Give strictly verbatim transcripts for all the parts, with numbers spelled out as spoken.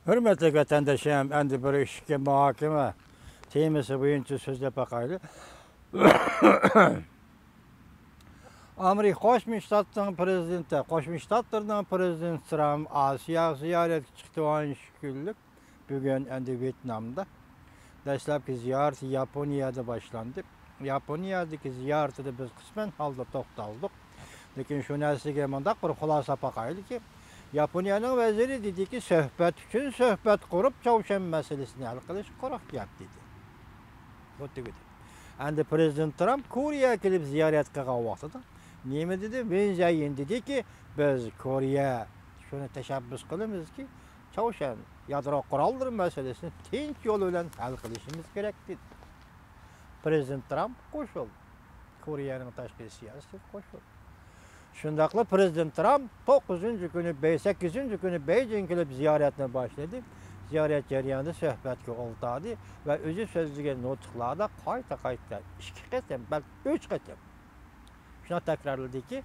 ھۆرمەتلىك ۋەتەنداشلىرىم، ئەمدى بىر ئىككى مۇھاكىمە تېمىسى بويىچە سۆزلەپ باقايلى. ئامېرىكا قوشما شتاتىنىڭ پرېزىدېنتى، قوشما شتاتلىرىنىڭ پرېزىدېنتى ترامپ ئاسىياغا زىيارەتكە چىقىدىغان شۈكۈنلۈك بۈگۈن ئەمدى ۋيېتنامدا. دەسلەپكى زىيارىتى ياپونىيەدە باشلاندى. ياپونىيەدىكى زىيارىتىدە بىز قىسمەن ھالدا توختالدۇق. لېكىن شۇ نەرسىگە مۇنداق بىر خۇلاسە باقايلىكى، ياپونىيەنىڭ ۋەزىرى دېدىكى، سۆھبەت ئۈچۈن سۆھبەت قۇرۇپ، چاۋشيەن مەسىلىسىنى ھەل قىلىش قۇرۇق گەپ، دېدى. بۇ تۈگىدى. ئەمدى پرېزىدېنت ترامپ كورېيەگە كېلىپ زىيارەت قىلغان ۋاقتىدا نېمە دېدى؟ ۋېن جيەن دېدىكى، بىز كورېيە شۇنى تەشەببۇس قىلىمىزكى، چاۋشيەن يادرو قوراللىرى مەسىلىسىنى تىنچ يول بىلەن ھەل قىلىشىمىز كېرەك، دېدى. پرېزىدېنت ترامپ قوشۇلدى. كورېيەنىڭ تاشقى سىياسىتىگە قوشۇلدى. شۇنداقلا پرېزىدېنت ترامپ توققۇزىنچى كۈنى، بەي-، سەككىزىنچى كۈنى بېيجىڭگە كېلىپ زىيارەتنى باشلىدى. زىيارەت جەريانىدا سۆھبەتكە ئولتۇردى ۋە ئۆزى سۆزلىگەن نۇتۇقلاردا قايتا-قايتا ئىككى قېتىم، بەلكى ئۈچ قېتىم شۇنداق تەكرارلىدىكى،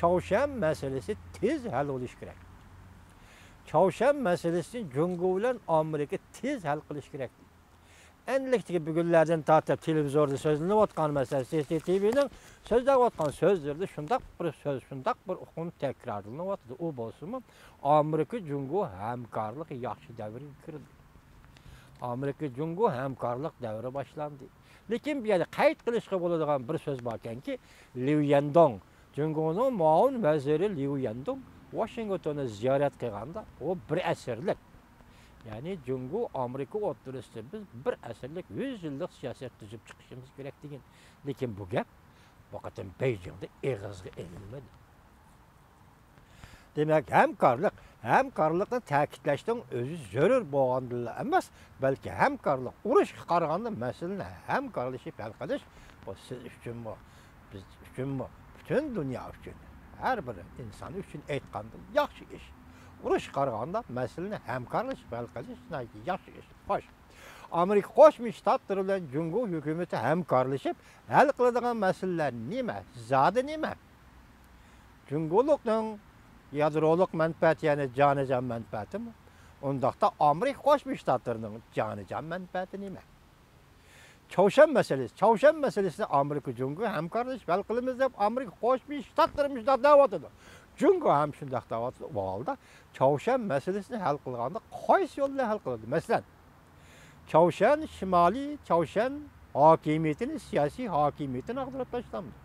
چاۋشيەن مەسىلىسى تېز ھەل بولۇشى كېرەك. چاۋشيەن مەسىلىسىنى جۇڭگو بىلەن ئامېرىكا تېز ھەل قىلىشى كېرەك. ئەنلىكتىكى بۈگۈنلەردىن تارتىپ تېلېۋىزوردا سۆزلىنىۋاتقان، مەسىلەن، سى سى تى ۋىنىڭ سۆزلەۋاتقان سۆزلىرىدە شۇنداق بىر سۆز، شۇنداق بىر ئۇقۇم تەكرارلىنىۋاتىدۇ. ئۇ بولسىمۇ، ئامېرىكا جۇڭگو ھەمكارلىقى ياخشى دەۋرگە كىردى. ئامېرىكا جۇڭگو ھەمكارلىق دەۋرى باشلاندى. لېكىن بۇ يەردە قەيت قىلىشقا بولىدىغان بىر سۆز باركەنكى، ليۇ يەندۇڭ، جۇڭگونىڭ مۇئاۋىن ۋەزىرى ليۇ يەندۇڭ ۋاشىنگتوننى زىيارەت قىلغاندا، ئۇ بىر ئەسىرلىك، يەنى جۇڭگو ئامېرىكا ئوتتۇرىسىدا بىز بىر ئەسىرلىك، يۈز يىللىق سىياسەت تۈزۈپ چىقىشىمىز كېرەك دېگەن. لېكىن بۇ گەپ بۇ قېتىم بېيجىڭدا ئېغىزغا ئېلىنمىدى. دېمەك، ھەمكارلىق، ھەمكارلىقنى تەكىتلەشنىڭ ئۆزى زۆرۈر بولغاندىلا ئەمەس، بەلكى ھەمكارلىق، ئۇرۇشقا قارىغاندا مەسىلىنى ھەمكارلىشىپ ھەل قىلىش، بۇ سىز ئۈچۈنمۇ، بىز ئۈچۈنمۇ، پۈتۈن دۇنيا ئۈچۈن، ھەر بىر ئىنسان ئۈچۈن ئېيتقاندا ياخشى ئىش. ئۇرۇشقا قارىغاندا مەسىلىنى ھەمكارلىشىپ ھەل قىلىش ناھايىتى ياخشى ئىش. خوش. ئامېرىكا قوشما شتاتلىرى بىلەن جۇڭگو ھۆكۈمىتى ھەمكارلىشىپ ھەل قىلىدىغان مەسىلىلەر نېمە؟ زادى نېمە؟ جۇڭگولۇقنىڭ يادرولۇق مەنپەئەتى، يەنى جانىجان مەنپەئەتىمۇ؟ ئۇنداقتا ئامېرىكا قوشما شتاتلىرىنىڭ جانىجان مەنپەئەتى نېمە؟ چاۋشيەن مەسىلىسى، چاۋشيەن مەسىلىسىنى ئامېرىكا جۇڭگو ھەمكارلىشىپ ھەل قىلىمىز دەپ، ئامېرىكا قوشما شتاتلىرى مۇشۇنداق دەۋاتىدۇ. جۇڭگو ھەم شۇنداق دەۋاتىدۇ. ئۇ ھالدا چاۋشيەن مەسىلىسىنى ھەل قىلغاندا قايسى يول بىلەن ھەل قىلىدۇ؟ مەسىلەن، چاۋشيەن شىمالىي، چاۋشيەن ھاكىمىيىتىنى، سىياسىي ھاكىمىيىتىنى ئاغدۇرۇپ تاشلامدۇ؟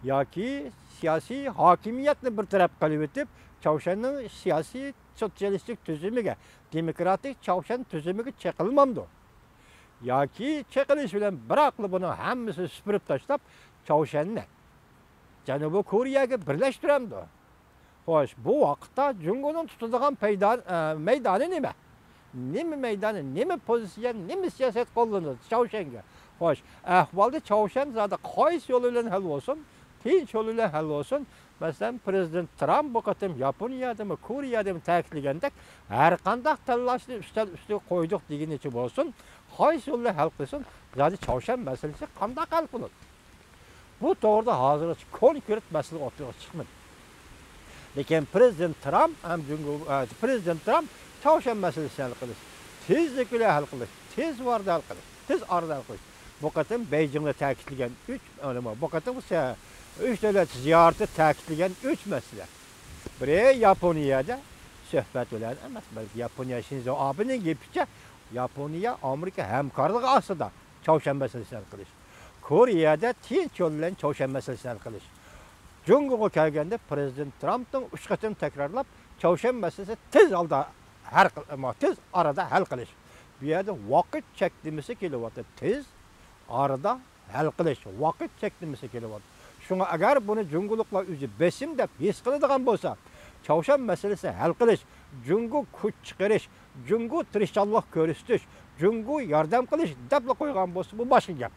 ياكى سىياسىي ھاكىمىيەتنى بىر تەرەپ قىلىۋېتىپ، چاۋشيەننىڭ سىياسىي سوتسىيالىستىك تۈزۈمىگە، دېموكراتىك چاۋشيەن تۈزۈمىگە چېقىلمامدۇ؟ ياكى چېقىلىش بىلەن بىراقلا بۇنىڭ ھەممىسىنى سۈپۈرۈپ تاشلاپ، چاۋشيەننى جەنۇبىي كورېيەگە بىرلەشتۈرەمدۇ؟ خوش، بۇ ۋاقىتتا جۇڭگونىڭ تۇتىدىغان پەيدا-، ئە، مەيدانى نېمە؟ نېمە مەيدانى، نېمە پوزىتسىيە، نېمە سىياسەت قوللىنىدۇ چاۋشيەنگە؟ خوش، ئەھۋالدا چاۋشيەن زادى قايسى يول بىلەن ھەل بولسۇن، تىنچ يول بىلەن ھەل بولسۇن، مەسىلەن، پرېزىدېنت ترامپ بۇ قېتىم ياپونىيەدىمۇ، كورېيەدىمۇ تەكىتلىگەندەك، ھەر قانداق تاللاشنى ئۈستەل ئۈستىگە قويدۇق دېگىنىچە بولسۇن، قايسى يول بىلەن ھەل قىلسۇن، زادى چاۋشيەن مەسىلىسى قانداق ھەل قىلىنىدۇ؟ بۇ توغرىدا ھازىرغىچە كونكرېت مەسىلە ئوتتۇرىغا چىقمىدى. لېكىن پرېزىدېنت ترامپ ھەم جۇڭگو، ئە، پرېزىدېنت ترامپ چاۋشيەن مەسىلىسىنى ھەل قىلىش، تېزلىك بىلەن ھەل قىلىش، تېز ۋاردا ھەل قىلىش، تېز ئارىدا ھەل قىلىش. بۇ قېتىم بېيجىڭدا تەكىتلىگەن ئۈچ، بۇ قېتىم ئۈچ دۆلەت زىيارىتى تەكىتلىگەن ئۈچ مەسىلە. بىرى ياپونىيەدە سۆھبەت بىلەن ئەمەس، بەلكى ياپونىيە شىنزو ئابېنىڭ گېپىچە، ياپونىيە ئامېرىكا ھەمكارلىقى ئاستىدا چاۋشيەن مەسىلىسىنى ھەل قىلىش. كورېيەدە تىنچ يول بىلەن چاۋشيەن مەسىلىسىنى ھەل قىلىش. جۇڭگوغا كەلگەندە، پرېزىدېنت ترامپنىڭ ئۈچ قېتىم تەكرارلاپ، چاۋشيەن مەسىلىسى تېز ھالدا ھەل قىل-، تېز ئارىدا ھەل قىلىش. بۇ يەردە ۋاقىت چەكلىمىسى كېلىۋاتىدۇ. تېز ئارىدا ھەل قىلىش، ۋاقىت چەكلىمىسى كېلىۋاتىدۇ. شۇڭا ئەگەر بۇنى جۇڭگولۇقلار ئۆزى بېسىم دەپ ھېس قىلىدىغان بولسا، چاۋشيەن مەسىلىسى ھەل قىلىش، جۇڭگو كۈچ چىقىرىش، جۇڭگو تىرىشچانلىق كۆرسىتىش، جۇڭگو ياردەم قىلىش دەپلا قويغان بولسا، بۇ باشقا گەپ.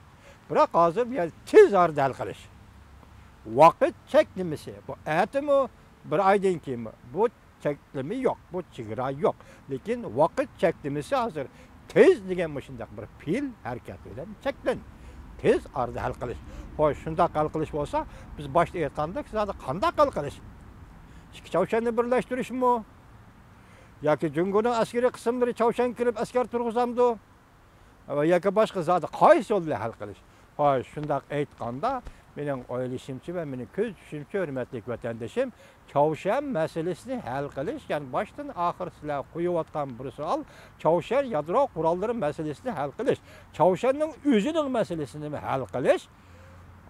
بىراق ھازىر بۇ يەردە تېز ئارىدا ھەل قىلىش. ۋاقىت چەكلىمىسى، بۇ ئەتىمۇ، بىر ئايدىن كېيىنمۇ، بۇ چەكلىمە يوق، بۇ چېگرا يوق. لېكىن ۋاقىت چەكلىمىسى ھازىر تېز دېگەن مۇشۇنداق بىر پېئىل ھەرىكەت بىلەن چەكلەندى. تېز ئارىدا ھەل قىلىش. خوش، شۇنداق ھەل قىلىش بولسا، بىز باشتا ئېيتقاندەك، زادى قانداق ھەل قىلىش؟ ئىككى چاۋشيەننى بىرلەشتۈرۈشمۇ؟ ياكى جۇڭگونىڭ ئەسكىرىي قىسىملىرى چاۋشيەنگە كىرىپ ئەسكەر تۇرغۇزامدۇ؟ ۋە ياكى باشقا زادى قايسى يول بىلەن ھەل قىلىش؟ ھاي، شۇنداق ئېيتقاندا، مېنىڭ ئويلىشىمچە ۋە مېنىڭ كۆز تۇتۇشۇمچە، ھۆرمەتلىك ۋەتەندىشىم، چاۋشيەن مەسىلىسىنى ھەل قىلىش، يەنى باشتىن ئاخىر سىلەر قويۇۋاتقان بىر سوئال، چاۋشيەن يادرو قوراللىرى مەسىلىسىنى ھەل قىلىش. چاۋشيەننىڭ ئۆزىنىڭ مەسىلىسىنىمۇ ھەل قىلىش.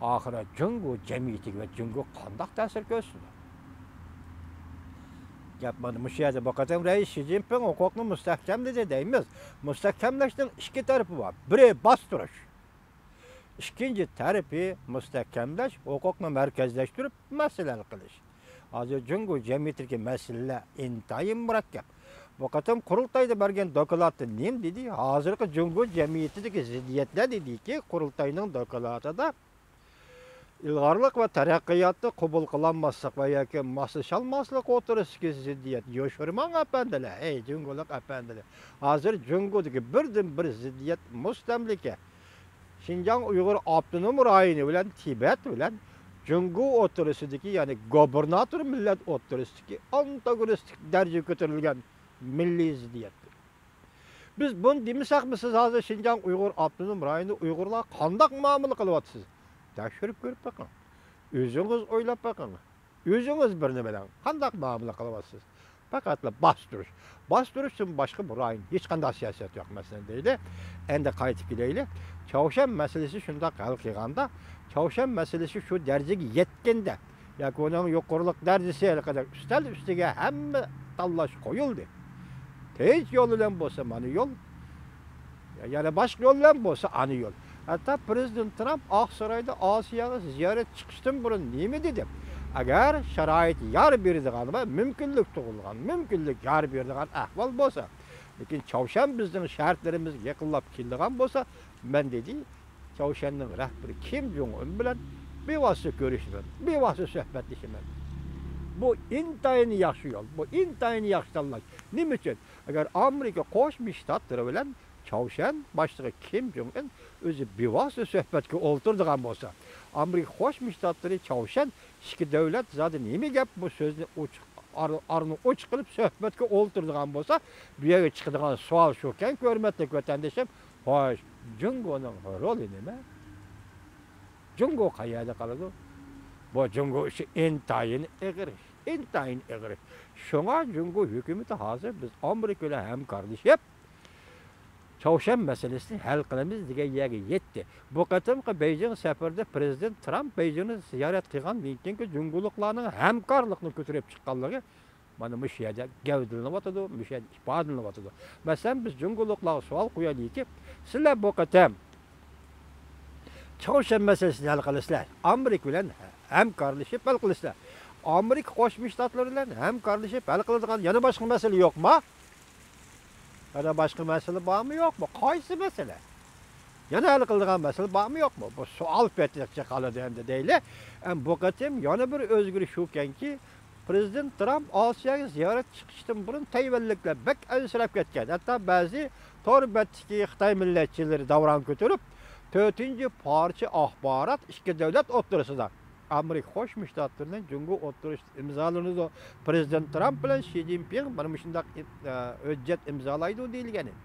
ئاخىرى جۇڭگو جەمئىيىتىگە ۋە جۇڭگو قانداق تەسىر كۆرسىتىدۇ؟ گەپ مانا مۇشۇ يەردە. بۇ قېتىم رەئىس شى جىنپىڭ ھوقۇقنى مۇستەھكەملىدى دەيمىز. مۇستەھكەملەشنىڭ ئىككى تەرىپى بار. بىرى باستۇرۇش. ئىككىنچى تەرىپى مۇستەھكەملەش، ھوقۇقنى مەركەزلەشتۈرۈپ مەسىلە ھەل قىلىش. ھازىر جۇڭگو جەمئىيىتىدىكى مەسىلىلەر ئىنتايىن مۇرەككەپ. بۇ قېتىم قۇرۇلتايدا بەرگەن دوكلاتتا نېمە دېدى؟ ھازىرقى جۇڭگو جەمئىيىتىدىكى زىددىيەتلەر دېدىكى، قۇرۇلتاينىڭ دوكلاتىدا ئىلغارلىق ۋە تەرەققىياتنى قوبۇل قىلالماسلىق ۋە ياكى ماسلىشالماسلىق ئوتتۇرىسىدىكى زىددىيەت. يوشۇرماڭ ئەپەندىلەر، ئەي جۇڭگولۇق ئەپەندىلەر! ھازىر جۇڭگودىكى بىردىنبىر زىددىيەت مۇستەملىكە. شىنجاڭ ئۇيغۇر ئاپتونوم رايونى بىلەن تىبەت بىلەن جۇڭگو ئوتتۇرىسىدىكى، يەنى گوبېرناتور مىللەت ئوتتۇرىسىدىكى ئانتاگونىستىك دەرىجىگە كۆتۈرۈلگەن مىللىي زىددىيەتتۇر. بىز بۇنى دېمىسەكمۇ، سىز ھازىر شىنجاڭ ئۇيغۇر ئاپتونوم رايونىدا ئۇيغۇرلارغا قانداق مۇئامىلە قىلىۋاتىسىز؟ تەكشۈرۈپ كۆرۈپ بېقىڭ. ئۆزىڭىز ئويلاپ بېقىڭ. ئۆزىڭىز بىرنى بىلىڭ، قانداق مۇئامىلە قىلىۋاتىسىز؟ پەقەتلا باستۇرۇش. باستۇرۇشتىن باشقا بۇ رايون ھېچقانداق سىياسەت يوق، مەسىلەن، دەيلى. ئەمدى قايتىپ كېلەيلى. چاۋشيەن مەسىلىسى شۇنداق ھەل قىلغاندا، چاۋشيەن مەسىلىسى شۇ دەرىجىگە يەتكەندە، ياكى ئۇنىڭ يۇقىرىلىق دەرىجىسى ھېلىقىدەك ئۈستەل ئۈستىگە ھەممە تاللاش قويۇلدى. تىنچ يول بىلەن بولسا مانا يول، يەنە باشقا يول بىلەن بولسا ئانا يول. ھەتتا پىرېزىدېنت ترامپ ئاقسارايدا ئاسىياغا زىيارەت چىقىشتىن بۇرۇن نېمە دېدى؟ ئەگەر شارائىت يار بېرىدىغان ۋە مۇمكىنلىك تۇغۇلغان، مۇمكىنلىك يار بېرىدىغان ئەھۋال بولسا، لېكىن چاۋشيەن بىزنىڭ شەرتلىرىمىزگە يېقىنلاپ كېلىدىغان بولسا، مەن دېدى، چاۋشيەننىڭ رەھبىرى كىم جۇڭ ئۇن بىلەن بىۋاسىتە كۆرۈشىمەن، بىۋاسىتە سۆھبەتلىشىمەن. بۇ ئىنتايىن ياخشى يول، بۇ ئىنتايىن ياخشى تاللاش. نېمە ئۈچۈن؟ ئەگەر ئامېرىكا قوشما شتاتلىرى بىلەن چاۋشيەن باشلىقى كىم جۇڭ ئىن ئۆزى بىۋاسىتە سۆھبەتكە ئولتۇرىدىغان بولسا، ئامېرىكا قوشما شتاتلىرى، چاۋشيەن، ئىككى دۆلەت زادى نېمە گەپ بۇ سۆزنى ئوچۇق، ئار-، ئارىنى ئوچۇق قىلىپ سۆھبەتكە ئولتۇرىدىغان بولسا، بۇ يەرگە چىقىدىغان سوئال شۇكەن، ھۆرمەتلىك ۋەتەندىشىم، خوش، جۇڭگونىڭ رولى نېمە؟ جۇڭگو قەيەردە قالىدۇ؟ بۇ جۇڭگو ئۈچۈن ئىنتايىن ئېغىر ئىش، ئىنتايىن ئېغىر ئىش. شۇڭا جۇڭگو ھۆكۈمىتى ھازىر بىز ئامېرىكا بىلەن ھەمكارلىشىپ، چاۋشيەن مەسىلىسىنى ھەل قىلىمىز دېگەن يەرگە يەتتى. بۇ قېتىمقى بېيجىڭ سەپىرىدە پىرېزىدېنت ترامپ بېيجىڭنى زىيارەت قىلغاندىن كېيىنكى جۇڭگولۇقلارنىڭ ھەمكارلىقنى كۆتۈرۈپ چىققانلىقى مانا مۇشۇ يەردە گەۋدىلىنىۋاتىدۇ، مۇشۇ يەردە ئىپادىلىنىۋاتىدۇ. مەسىلەن، بىز جۇڭگولۇقلارغا سوئال قويايلىكى، سىلەر بۇ قېتىم چاۋشيەن مەسىلىسىنى ھەل قىلىسىلەر، ئامېرىكا بىلەن ھەمكارلىشىپ ھەل قىلىسىلەر. ئامېرىكا قوشما شتاتلىرى بىلەن ھەمكارلىشىپ ھەل قىلىدىغان يەنە باشقا مەسىلە يوقما؟ يەنە باشقا مەسىلە بارمۇ، يوقمۇ؟ قايسى مەسىلە؟ يەنە ھەل قىلىدىغان مەسىلە بارمۇ، يوقمۇ؟ بۇ سوئال پېتىگە قالىدۇ ئەمدى دەيلى. ئەم، بۇ قېتىم يەنە بىر ئۆزگىرىش شۇكەنكى، پىرېزىدېنت ترامپ ئاسىياغا زىيارەت چىقىشتىن بۇرۇن تەيۋەنلىكلەر بەك ئەنسىرەپ كەتكەن. ھەتتا بەزى تور بەتتىكى خىتاي مىللەتچىلىرى داۋراڭ كۆتۈرۈپ، تۆتىنچى پارچە ئاخبارات ئىككى دۆلەت ئوتتۇرىسىدا ئامېرىكا قوشما شتاتلىرىنىڭ جۇڭگو ئوتتۇرىسىدا ئىمزالىنىدۇ. پىرېزىدېنت ترامپ بىلەن شى جىنپىڭ مانا مۇشۇنداق ئىم-، ئە، ھۆججەت ئىمزالايدۇ دېيىلگەن ئىدى.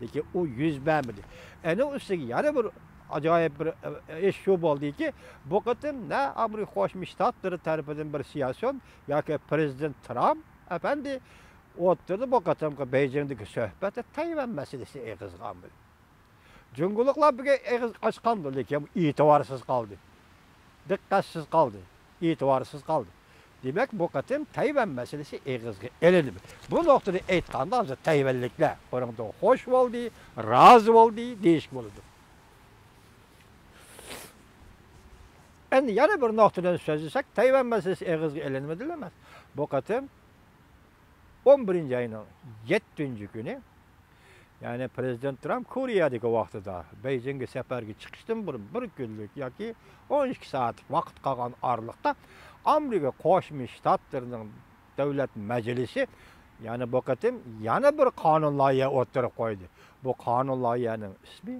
لېكىن ئۇ يۈز بەرمىدى. ئەنە ئۈستىگە يەنە بىر ئاجايىپ بىر، ئە، ئىش شۇ بولدىكى، بۇ قېتىم نە ئامېرىكا قوشما شتاتلىرى تەرىپىدىن بىر سىياسىيون ياكى پىرېزىدېنت ترامپ ئەپەندى ئوتتۇرىدا بۇ قېتىمقى بېيجىڭدىكى سۆھبەتتە تەيۋەن مەسىلىسى ئېغىزغا ئالمىدى. جۇڭگولۇقلار بىرگە ئېغىز ئاچقاندۇ، لېكىن ئېتىبارسىز قالدى. دىققەتسىز قالدى. ئېتىبارسىز قالدى. دېمەك، بۇ قېتىم تەيۋەن مەسىلىسى ئېغىزغا ئېلىندى. بۇ نۇقتىدىن ئېيتقاندا، ھازىر تەيۋەنلىكلەر بۇنىڭدىن خوش بولدى، رازى بولدى دېيىشكە بولىدۇ. ئەمدى يەنە بىر نۇقتىدىن سۆزلىسەك، تەيۋەن مەسىلىسى ئېغىزغا ئېلىنمىدىلا ئەمەس. بۇ قېتىم ئون بىرىنچى ئاينىڭ يەتتىنچى كۈنى، يەنى پىرېزىدېنت ترامپ كورېيەدىكى ۋاقتىدا بېيجىڭگە سەپەرگە چىقىشتىن بۇرۇن بىر كۈنلۈك ياكى ئون ئىككى سائەتلىك ۋاقىت قالغان ئارىلىقتا، ئامېرىكا قوشما شتاتلىرىنىڭ دۆلەت مەجلىسى، يەنى بۇ قېتىم يەنە بىر قانۇن لايىھە ئوتتۇرىغا قويدى. بۇ قانۇن لايىھەنىڭ ئىسمى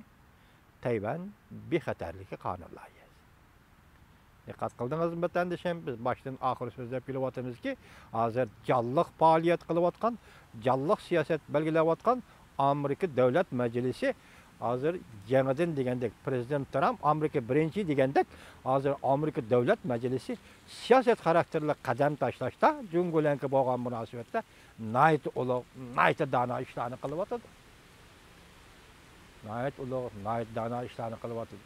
تەيۋەن بىخەتەرلىكى قانۇن لايىھەسى. دىققەت قىلدىڭىزمۇ، ۋەتەندىشىم؟ بىز باشتىن ئاخىر سۆزلەپ كېلىۋاتىمىزكى، ھازىر جانلىق پائالىيەت قىلىۋاتقان، جانلىق سىياسەت بەلگىلەۋاتقان ئامېرىكا دۆلەت مەجلىسى ھازىر يېڭىدىن دېگەندەك، پرېزىدېنت ترامپ ئامېرىكا بىرىنچى دېگەندەك، ھازىر ئامېرىكا دۆلەت مەجلىسى سىياسەت خاراكتېرلىك قەدەم تاشلاشتا، جۇڭگو بىلەن بولغان مۇناسىۋەتتە ناھايىتى ئۇلۇغ، ناھايىتى دانا ئىشلارنى قىلىۋاتىدۇ. ناھايىتى ئۇلۇغ، ناھايىتى دانا ئىشلارنى قىلىۋاتىدۇ.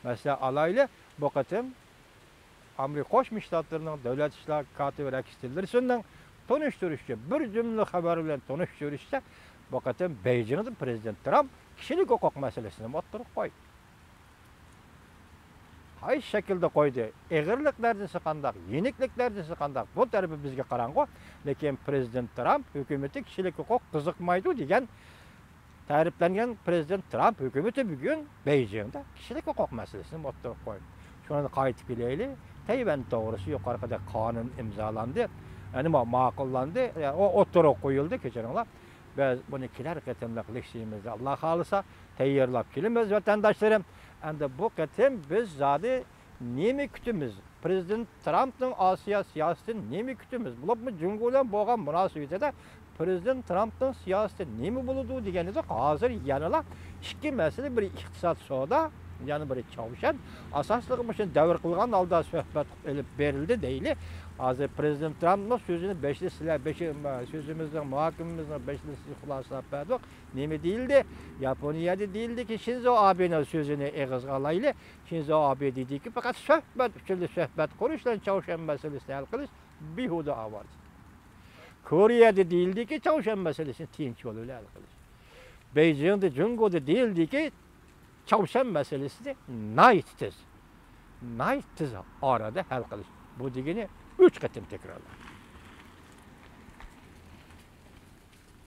مەسىلەن، ئالايلى، بۇ قېتىم ئامېرىكا قوشما شتاتلىرىنىڭ دۆلەت ئىشلار كاتىپى رېكس تىللېرسوننىڭ تونۇشتۇرۇشىچە، بىر جۈملە خەۋەر بىلەن تونۇشتۇرۇشىچە، بۇ قېتىم بېيجىڭدا پرېزىدېنت ترامپ كىشىلىك ھوقۇق مەسىلىسىنى ئوتتۇرىغا قويدى. قايسى شەكىلدە قويدى؟ ئېغىرلىق دەرىجىسى قانداق؟ يېنىكلىك دەرىجىسى قانداق؟ بۇ تەرىپى بىزگە قاراڭغۇ. لېكىن پرېزىدېنت ترامپ ھۆكۈمىتى كىشىلىك ھوقۇق قىزىقمايدۇ دېگەن تەرىپلەنگەن پرېزىدېنت ترامپ ھۆكۈمىتى بۈگۈن بېيجىڭدا كىشىلىك ھوقۇق مەسىلىسىنى ئوتتۇرىغا قويدى. شۇنى قايتىپ كېلەيلى. تەيۋەن توغرىسى يۇقىرىقىدەك قانۇن ئىمزالاندى. يەنى ما-، ماقۇللاندى. يا، ئو-، ئوتتۇرىغا قويۇلدى، كېچىرىڭلار. بىز بۇنى كېلەر قېتىملىق لېكسىيىمىزدا، ئاللا خالىسا، تەييارلاپ كېلىمىز، ۋەتەنداشلىرىم. ئەمدى بۇ قېتىم بىز زادى نېمە كۈتىمىز؟ پرېزىدېنت ترامپنىڭ ئاسىيا سىياسىتىدىن نېمە كۈتىمىز؟ بولۇپمۇ جۇڭگو بىلەن بولغان مۇناسىۋىتىدە پرېزىدېنت ترامپنىڭ سىياسىتى نېمە بولىدۇ دېگەن ئىدۇق. ھازىر يەنىلا ئىككى مەسىلە، بىرى ئىقتىساد، سودا، يەنە بىرى چاۋشيەن. ئاساسلىقى مۇشۇ دەۋر قىلغان ھالدا سۆھبەت ئېلىپ بېرىلدى دەيلى. ھازىر پرېزىدېنت ترامپنىڭ سۆزىنى بەشلا سىلەر، بېشى، سۆزىمىزنىڭ، مۇھاكىمىمىزنىڭ بەشلا سىلەر خۇلاسىلاپ بەردۇق. نېمە دېيىلدى؟ ياپونىيەدە دېيىلدىكى، شىنزو ئابېنىڭ سۆزىنى ئېغىزغا ئالايلى. شىنزو ئابې دېدىكى، پەقەت سۆھبەت ئۈچۈنلا سۆھبەت قۇرۇش بىلەن چاۋشيەن مەسىلىسىنى ھەل قىلىش بىھۇدە ئاۋارە. كورېيەدە دېيىلدىكى، چاۋشيەن مەسىلىسىنى تىنچ يول بىلەن ھەل قىلىش. بېيجىڭدا، جۇڭگودا دېيىلدىكى، چاۋشيەن مەسىلىسىنى ناھايىتى تېز، ناھايىتى تېز ئارىدا ھەل قىلىش. بۇ دېگىنى ئۈچ قېتىم تەكرارلاندى.